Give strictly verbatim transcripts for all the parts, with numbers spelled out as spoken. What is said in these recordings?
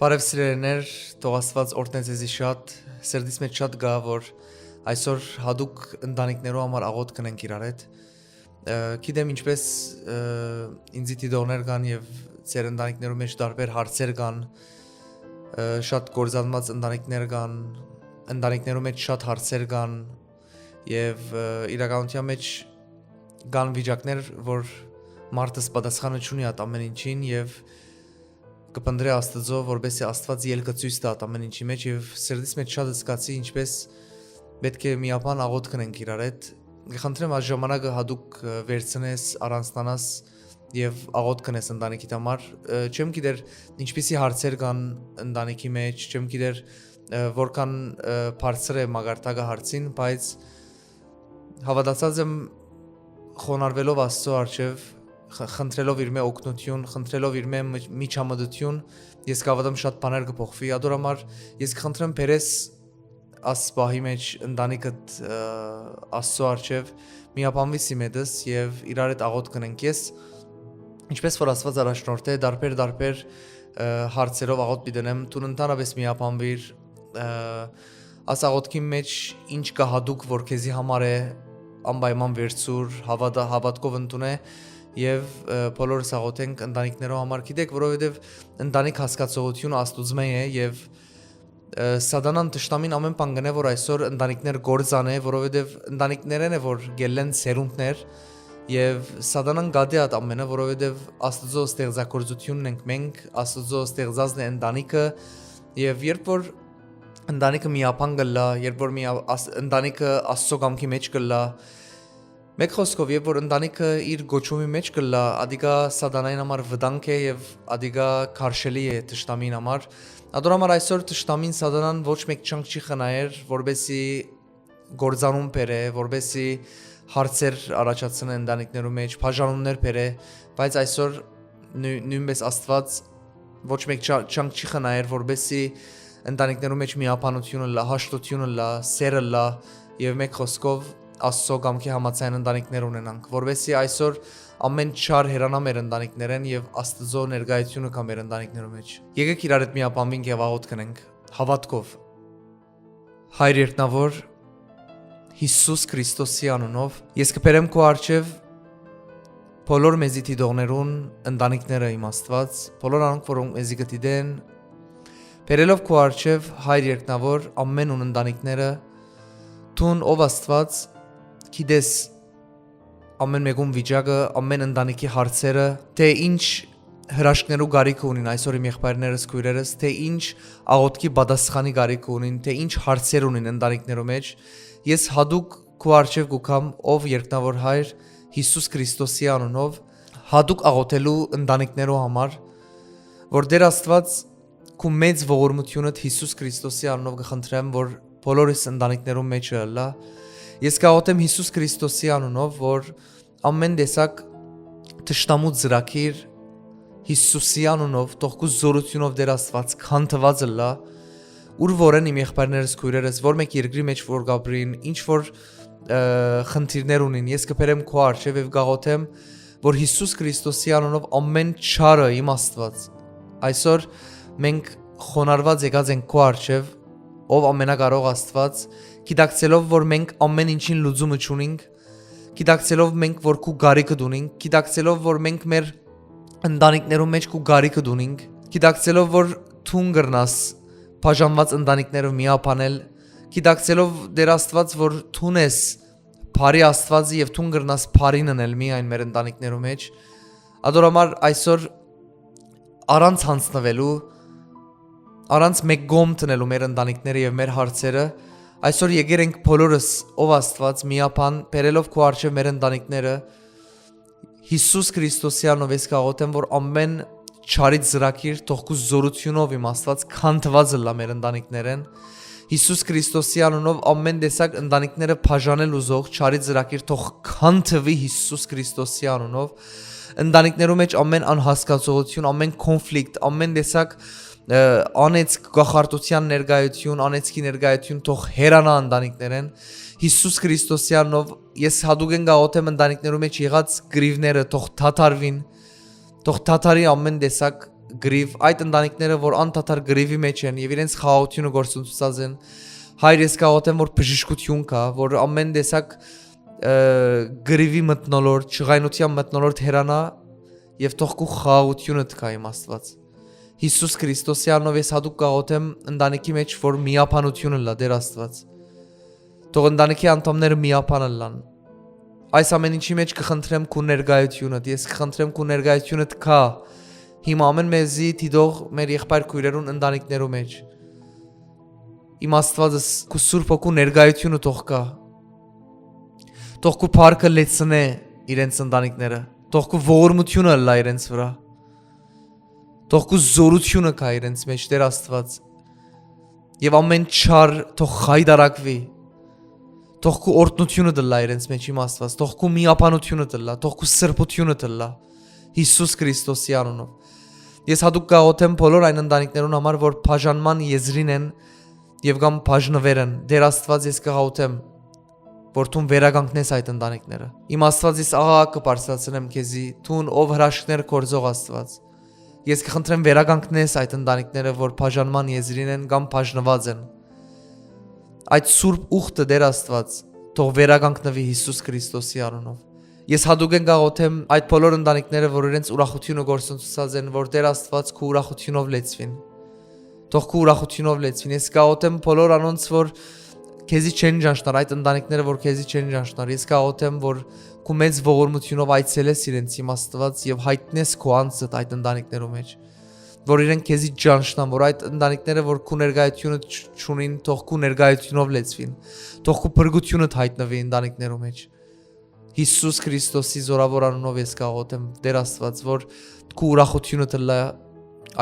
Բարեւ սիրելիներ, թող Աստուած օրհնէ ձեզի շատ։ Սրտիս մէջ շատ գայ, որ այսօր յատուկ ընտանիքներու համար աղօթք կ'ընենք իրար հետ։ Ը, գիտեմ ինչպես, ը, ինձի դիտողներ կան եւ ձեր ընտանիքներու մէջ տարբեր հարցեր կան, ը, շատ կործանուած ընտանիքներ կան, ընտանիքներու մէջ շատ հարցեր կան եւ, ը, իրականության մէջ կան վիճակներ, որ մարդս պատասխանը չունի այդ ամէն ինչին եւ կը փնտռէ Աստուծոյ, որպեսզի Աստուած ելքը ցոյց տայ այդ ամէն ինչի մէջ եւ սրտիս մէջ շատ զգացի ինչպես պէտք է միաբան աղօթք կ'ընենք իրար հետ։ Կը խնդրեմ այս ժամանակը յատուկ, ը, վերցնես, առանձնանաս եւ աղօթք կ'ընես ընտանիքիդ համար։ Ը, չեմ գիտեր ինչպիսի հարցեր կան ընտանիքի մէջ, չեմ գիտեր, ը, որքան, ը, բարձր է մակարդակը հարցին, բայց հաւատացած եմ խոնարհուելով Աստուծոյ առջեւ, խ-, խնդրելով իր մէ օգնութիւն, խնդրելով իր մէ մի-, միջամտութիւն, ես կհաւատամ շատ բաներ կը փոխուի։ Ատոր համար ես կը խնդրեմ բերես աս պահի մէջ ընտանիքդ, ը, Աստուծոյ առջեւ, միաբանուի սի մէտս եւ իրար հետ աղօթք կ'ընենք։ Ես, ինչպես որ Աստուած առաջնորդ է, տարբեր, տարբեր, ը, հարցերով աղօթք պիտի դնեմ, դուն ընդհանրապես միաբանուիր, ը, աս աղօթքին մէջ ինչ կայ յատուկ, որ քեզի համար է, անպայման վերցուր, հաւատա-, հաւատքով ընդունէ եւ, ը, բոլորս աղօթենք ընտանիքներու համար, գիտեք, որովհետեւ ընտանիք հասկացողութիւնը Աստուծմէ է եւ, ը, սատանան, թշնամին ամէն բան կ'ընէ, որ այսօր ընտանիքներ կործանէ, որովհետեւ ընտանիքներէն է, որ գելլեն սերունդներ եւ սատանան գատէ այդ ամէնը, որովհետեւ Աստուծոյ ստեղծագործութիւնն ենք մենք, Աստուծոյ ստեղծածն է ընտանիքը եւ երբ որ ընտանիքը միաբան կ'ըլլայ, երբ որ միա-, աս-, ընտանիքը Աստուծոյ կամքի մէջ կ'ըլլայ, մէկ խօսքով, երբ որ ընտանիքը իր կոչումի մէջ կ'ըլլայ, ատիկա սատանային համար վտանգ է եւ ատիկա քարշելի է թշնամին համար։ Ատոր համար այսօր թշնամին սատանան ոչ մէկ չանք չի խնայեր, որպեսզի կործանում բերէ, որպեսզի հարցեր առաջացնէ ընտանիքներու մէջ, բաժանումներ բերէ, բայց այսօր նոյ-, նոյնպես Աստուած ոչ մէկ չա-, չանք չի խնայեր, որպեսզի ընտանիքներու մէջ միաբանութիւն ըլլայ, հաշտութիւն ըլլայ, սէր ըլլայ եւ մէկ խօսքով Աստուծոյ կամքի համաձայն ընտանիքներ ունենանք, որպեսզի այսօր ամէն չար հեռանայ մեր ընտանիքներէն եւ Աստուծոյ ներկայութիւնը գայ մեր ընտանիքներու մէջ։ Եկէք իրար հետ միաբանուինք եւ աղօթք կ'ընենք հաւատքով։ Հայր երկնաւոր, Յիսուս Քրիստոսի անունով, ես կը բերեմ քու առջեւ բոլոր մեզի դիտողներուն ընտանիքները, իմ Աստուած, բոլոր անոնք, որոնք մեզի կը դիտեն, բերելով քու առջեւ, Հայր երկնաւոր, ամէն ուն ընտանիքները, դուն, ով Աստուած, գիտես ամէն մէկուն վիճակը, ամէն ընտանիքի հարցերը, թէ ինչ հրաշքներու կարիքը ունին այսօր իմ եղբայրներս, քոյրերս, թէ ինչ աղօթքի պատասխանի կարիքը ունին, թէ ինչ հարցեր ունին ընտանիքներու մէջ, ես յատուկ քու առջեւ կու գամ, ով երկնաւոր Հայր, Յիսուս Քրիստոսի անունով, յատուկ աղօթելու ընտանիքներու համար, որ Տէր Աստուած, քու մեծ ողորմութիւնդ Յիսուս Քրիստոսի անունով կը խնդրեմ, որ բոլորիս ընտանիքներուն մէջ ըլլայ։ Ես կաղօթեմ Յիսուս Քրիստոսի անունով, որ ամէն տեսակ թշնամու ծրագիր Յիսուսի անունով, թող քու զօրութիւնով, Տէր Աստուած, քանդուած ըլլայ, ուր որ են իմ եղբայրներս, քոյրերս, որ մէկ երկրի մէջ որ կ'ապրին, ինչ որ, ը, խնդիրներ ունին, ես կը բերեմ քու առջեւ եւ կաղօթեմ, որ Յիսուս Քրիստոսի անունով ամէն չարը, իմ Աստուած, այսօր մենք խոնարհուած եկած ենք քու առջեւ, ով ամենակարող Աստուած, գիտակցելով, որ մենք ամէն ինչին լուծումը չունենք, գիտակցելով մենք, որ քու կարիքը դունենք, գիտակցելով, որ մենք մեր ընտանիքներու մէջ քու կարիքը դունենք, գիտակցելով, որ դուն կրնաս բաժանված ընտանիքները միաբանել, գիտակցելով, Տէր Աստուած, որ դուն ես բարի Աստուածը եւ դուն կրնաս բարին ընել միայն մեր ընտանիքներու մէջ։ Ատոր համար այսօր, առանց յանձնուելու, առանց մէկ կողմ դնելու մեր ընտանիքները եւ մեր հարցերը, այսօր եկեր ենք բոլորս, ով Աստուած, միաբան, բերելով քու առջեւ մեր ընտանիքները, Յիսուս Քրիստոսի անունով ես կաղօթեմ, որ ամէն չարի ծրագիր թող քու զօրութիւնով, իմ Աստուած, քանդուած ըլլայ մեր ընտանիքներէն։ Յիսուս Քրիստոսի անունով ամէն տեսակ ընտանիքները բաժանել ուզող չարի ծրագիր թող քանդուի Յիսուս Քրիստոսի անունով։ Ընտանիքներու մէջ ամէն անհասկացողութիւն, ամէն կոնֆլիկտ, ամէն տեսակ, ը, անեծք, կախարդութեան ներկայութիւն, անեծքի ներկայութիւն թող հեռանայ ընտանիքներէն։ Յիսուս Քրիստոսի անունով ես յատուկէն կաղօթեմ ընտանիքներու մէջ եղած կռիւները թող դադարուին, թող դադարի ամէն տեսակ կռիւ, այդ ընտանիքները, որ անդադար կռիւի մէջ են եւ իրենց խաղաղութիւնը գործընծուցած են, Հայր, ես կաղոթեմ, որ բժշկութիւն գայ, որ ամէն տեսակ, ը, կռիւի մթնոլորտ, ջղայնութեան մթնոլորտ հեռանայ եւ թող քու խաղաղութիւնդ գայ, իմ Աստուած։ Յիսուս Քրիստոսի անունով ես յատուկ կաղոթեմ ընտանիքի մէջ, որ միաբանութիւն ըլլայ, Տէր Աստուած։ Թող ընտանիքի անդամները միաբան ըլլան։ Այս ամէն ինչի մէջ կը խնդրեմ քու ներկայութիւնդ, ես կը խնդրեմ քու ներկայութիւնդ գայ հիմա ամէն մեզի դիտող մեր եղբայր քոյրերուն ընտանիքներու մէջ։ Իմ Աստուածս, քու Սուրբ Հոգու ներկայութիւնը թող գայ։ Թող քու փառքը լեցնէ իրենց ընտանիքները։ Թող քու ողորմութիւնը ըլլայ իրենց վրայ։ Թող քու զօրութիւնը գայ իրենց մէջ, Տէր Աստուած։ Եւ ամէն չար թող խայտարակուի։ Թող քու օրհնութիւնը ըլլայ իրենց մէջ, իմ Աստուած։ Թող քու միաբանութիւնը ըլլայ, թող քու սրբութիւնը ըլլայ, Յիսուս Քրիստոսի անունով։ Ես յատուկ կաղոթեմ բոլոր այն ընտանիքներուն համար, որ բաժանման եզրին են եւ կամ բաժնուեր են։ Տէր Աստուած, ես կաղոթեմ, որ դուն վերականգնես այդ ընտանիքները։ Իմ Աստուած, ես աղաղակ կը բարձրացնեմ քեզի, դուն, ով հրաշքներ գործող Աստուած։ Ես կը խնդրեմ, վերականգնես այդ ընտանիքները, որ բաժանման եզրին են կամ բաժնուած են։ Այդ սուրբ ուխտը, Տէր Աստուած, թող վերականգնուի Յիսուս Քրիստոսի անունով։ Ես յատուկէն կաղոթեմ այդ բոլոր ընտանիքները, որ իրենց ուրախութիւնը գործընծուցած են, որ Տէր Աստուած քու ուրախութիւնով լեցուին։ Թող քու ուրախութիւնով լեցուին։ Ես կաղոթեմ բոլոր անոնց, որ քեզի չեն ճանչնար, այդ ընտանիքները, որ քեզի չեն ճանչնար։ Ես կաղոթեմ, որ քու մեծ ողորմութիւնով այցելես իրենց, իմ Աստուած, եւ յայտնես քու անձդ այդ ընտանիքներու մէջ, որ իրենք քեզի ճանչնան, որ այդ ընտանիքները, որ քու ներկայութիւնը չ-, չունին, թող քու ներկայութիւնով լեցուին, թող քու փրկութիւնդ յայտնուի ընտանիքներու մէջ։ Յիսուս Քրիստոսի զորաւոր անունով ես կաղոթեմ, Տէր Աստուած, որ քու ուրախութիւնը ըլլայ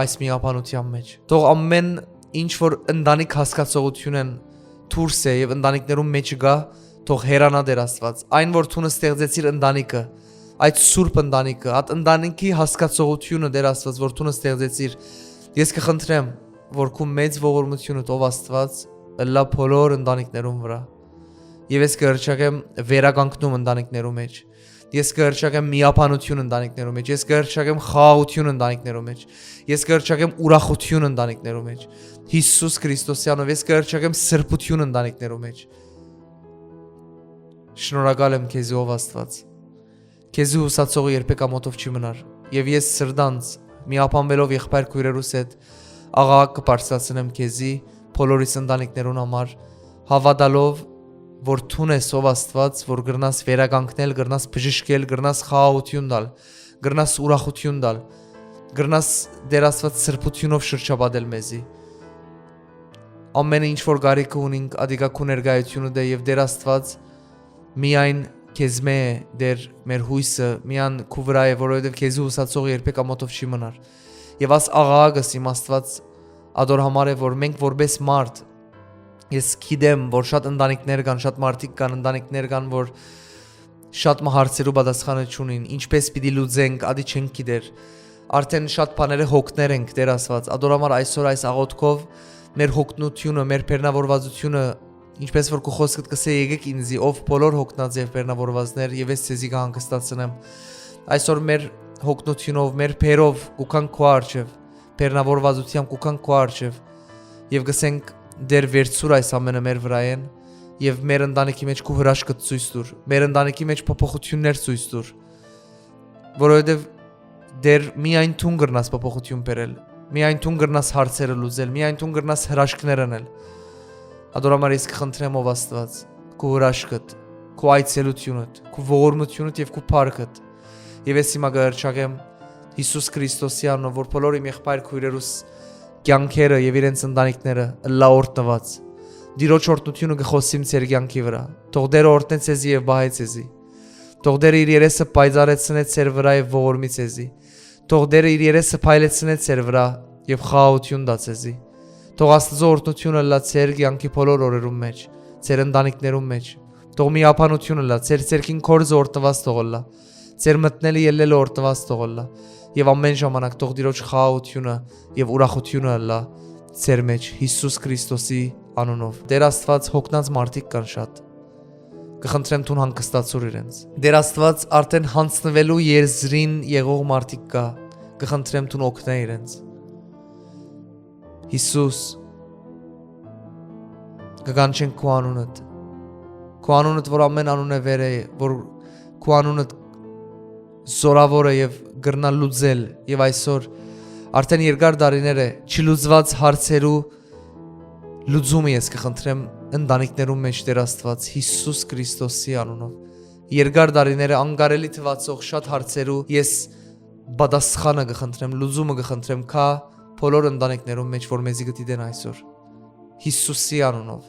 այս միաբանութեան մէջ։ Թող ամէն ինչ որ ընտանիք հասկացողութիւնէն դուրս է եւ ընտանիքներուն մէջ կայ, թող հեռանայ, Տէր Աստուած։ Այն որ դուն ստեղծեցիր ընտանիքը, այդ սուրբ ընտանիքը, այդ ընտանիքի հասկացողութիւնը, Տէր Աստուած, որ դուն ստեղծեցիր, ես կը խնդրեմ, որ քու մեծ ողորմութիւնդ, ով Աստուած, ըլլայ բոլոր ընտանիքներուն վրայ։ Եւ ես կը հռչակեմ վերականգնում ընտանիքներու մէջ։ Ես կը հռչակեմ միաբանութիւն ընտանիքներու մէջ։ Ես կը հռչակեմ խաղաղութիւն ընտանիքներու մէջ։ Ես կը հռչակեմ ուրախութիւն ընտանիքներու մէջ, Յիսուս Քրիստոսի անունով։ Ես կը հռչակեմ սրբութիւն ընտանիքներու մէջ։ Շնորհակալ եմ քեզի, ով Աստուած։ Քեզի յուսացողը երբեք ամօթով չի մնար։ Եւ ես սրտանց, միաբանուելով եղբայր քոյրերուս հետ, աղաղակ կը բարձրացնեմ քեզի, բոլորիս ընտանիքներուն համար, հաւատալով, որ դուն ես, ով Աստուած, որ կրնաս վերականգնել, կրնաս բժշկել, կրնաս խաղաղութիւն տալ, կրնաս ուրախութիւն տալ, կրնաս, Տէր Աստուած, սրբութիւնով շրջապատել մեզի։ Ամէնը ինչ որ կարիքը ունինք, ադիկա քու ներկայութիւնդ է, եւ Տէր Աստուած, միայն քեզմէ է, Տէր, մեր յոյսը, միայն քու վրայ է, որովհետեւ քեզի յուսացող երբեք ամօթով չի մնար։ Եւ աս աղաղակս, իմ Աստուած, ադոր համար է, որ մենք որպէս մարդ, ես գիտեմ, որ շատ ընտանիքներ կան, շատ մարդիկ կան, ընտանիքներ կան, որ շատ մը հարցերու պատասխանը չունին, ինչպէս պիտի լուծենք, ադի չենք գիտեր։ Արդեն շատ բաները հոգներ ենք, Տէր Աստուած, ադոր համար այսօր այս աղոթքով մեր հոգնությունը, մեր բեռնավորվածությունը, ինչպես որ քու խօսքդ կ'ըսէ, «Եկեք ինձի, ով բոլոր հոգնած եւ բեռնավորվածներ, եւ ես ձեզի կհանգստացնեմ»։ Այսօր մեր հոգնությունով, մեր բեռով կու գանք քու առջեւ, բեռնավորվածությամբ կու գանք քու առջեւ, եւ կ'ըսենք, «Տէր, վերցուր այս ամէնը մեր վրայէն եւ մեր ընտանիքի մէջ քու հրաշքդ ցոյց տուր, մեր ընտանիքի մէջ փոփոխություններ ցոյց տուր, որովհետեւ, Տէր, միայն դուն կրնաս փոփոխութիւն բերել, միայն դուն կրնաս հարցերը լուծել, միայն դուն կրնաս հրաշքներ անել»։ Ադոր համար ես կը խնդրեմ, ով Աստուած, քու հրաշքդ, քու այցելութիւնդ, քու ողորմութիւնդ եւ քու փառքդ։ Եւ ես հիմա կը հռչակեմ Յիսուս Քրիստոսի անունով, որ բոլոր իմ եղբայր քոյրերուս կեանքերը եւ իրենց ընտանիքները ըլլայ օրհնուած։ Տիրոջ օրհնութիւնը կը խօսիմ ձեր կեանքի վրայ։ Թող Տէրը օրհնէ ձեզի եւ պահէ ձեզի։ Թող Տէրը իր երեսը պայծառեցնէ ձեր վրայ եւ ողորմի ձեզի։ Թող Տէրը իր երեսը փայլեցնէ ձեր վրայ եւ խաղաղութիւն տայ ձեզի։ Թող Աստուծոյ օրհնութիւնը ըլլայ ձեր կեանքի բոլոր օրերուն մէջ, ձեր ընտանիքներուն մէջ։ Թող միաբանութիւնը ըլլայ, ձեր ձեռքին գործը օրհնուած թող ըլլայ, ձեր մտնելը ելլելը օրհնուած թող ըլլայ, եւ ամէն ժամանակ թող Տիրոջ խաղաղութիւնը եւ ուրախութիւնը ըլլայ ձեր մէջ, Յիսուս Քրիստոսի անունով։ Տէր Աստուած, հոգնած մարդիկ կան շատ, կը խնդրեմ, դուն հանգստացուր իրենց։ Տէր Աստուած, արդեն յանձնուելու եզրին եղող մարդիկ կայ, կը խնդրեմ դուն օգնե իրենց։ Յիսուս, կը կանչենք քու անունդ։ Քու անունդ, որ ամեն անունէ վեր է, որ քու անունդ զորաւոր է եւ կրնայ լուծել, եւ այսօր արդէն երկար տարիներ է չլուծուած հարցերու լուծումը ես կը խնդրեմ ընտանիքներուն մէջ, Տէր Աստուած, Յիսուս Քրիստոսի անունով։ Երկար տարիներ է անկարելի թուացող շատ հարցերու ես պատասխանը կը խնդրեմ, լուծումը կը խնդրեմ, քա բոլոր ընտանիքներուն մէջ, որ մեզի կը դիտեն այսօր, Յիսուսի անունով։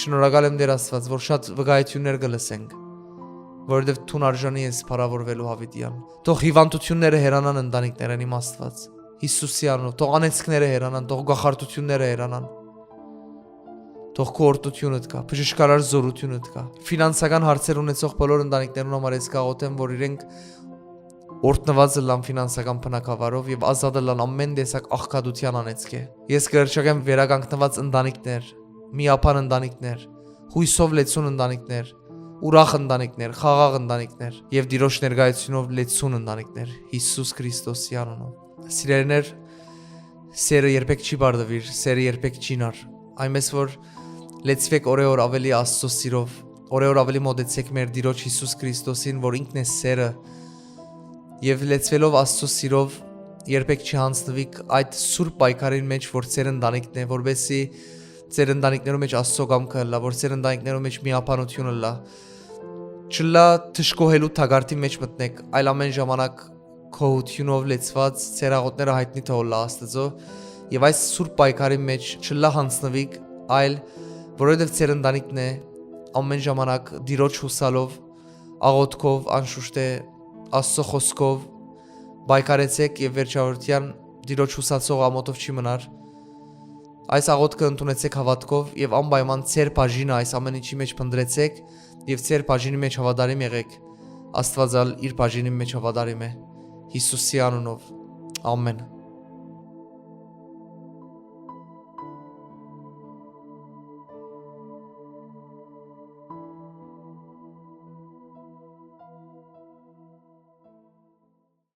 Շնորհակալ եմ, Տէր Աստուած, որ շատ վկայություններ կը լսենք, որովհետեւ դուն արժանի ես փառաւորուելու, յաւիտեան։ Թող հիւանդութիւնները հեռանան ընտանիքներէն, իմ Աստուած, Յիսուսի անունով, թող անեծքները հեռանան, թող գախարտութիւնները հեռանան, թող քու օրհնութիւնդ գայ, բժշկարար զօրութիւնդ գայ։ Ֆինանսական հարցեր ունեցող բոլոր ընտանիքներուն համար ես կաղոթեմ, որ իրենք օրհնուած ըլլան ֆինանսական բնագավառով եւ ազատ ըլլան ամեն տեսակ աղքատութեան անեծքէ։ Ես կ'հռչակեմ վերականգնուած ընտանիքներ, միաբան ընտանիքներ, յուսով լեցուն ընտանիքներ, ուրախ ընտանիքներ, խաղաղ ընտանիքներ եւ Տիրոջ ներկայությունով լեցուն ընտանիքներ, Յիսուս Քրիստոսի անունով։ Սիրելիներ, սերը երբեք չի բարդուիր, սերը երբեք չի նար։ Այնպես որ լեցուեք օրէ օր աւելի Աստծո սիրով, օրէ օր աւելի մոտեցեք մեր Տիրոջ Յիսուս Քրիստոսին, որ ինքն է սերը, եւ լեցուելով Աստծո սիրով երբեք չի յանձնուիք այդ սուրբ պայքարին մէջ, որ ձեր ընտանիքն է, որպեսզի ձեր ընտանիքներու մէջ Աստծո կամքը ըլլայ, որ ձեր ընտանիքներու մէջ միաբանություն ըլլայ։ Չլայ դժգոհելու թակարդի մէջ մտնեք, այլ ամեն ժամանակ գոհութիւնով լեցուած ձեր աղօթքները յայտնի թողլայ Աստծո, եւ այս սուրբ պայքարի մէջ չլայ յանձնուիք, այլ որովհետեւ ձեր ընտանիքն է, ամեն ժամանակ Տիրոջ յուսալով, աղօթքով, անշուշտ է, Աստծո խօսքով պայքարեցեք եւ վերջավորութեան Տիրոջ յուսացող ամօթով չի մնար։ Այս աղօթքը ընդունեցեք հաւատքով եւ անպայման ձեր բաժինը այս ամեն ինչի մէջ փնտրեցեք եւ ձեր բաժինի մէջ հաւատարիմ եղեք։ Աստուած ալ իր բաժինի մէջ հաւատարիմ է։ Յիսուսի անունով։ Ամեն։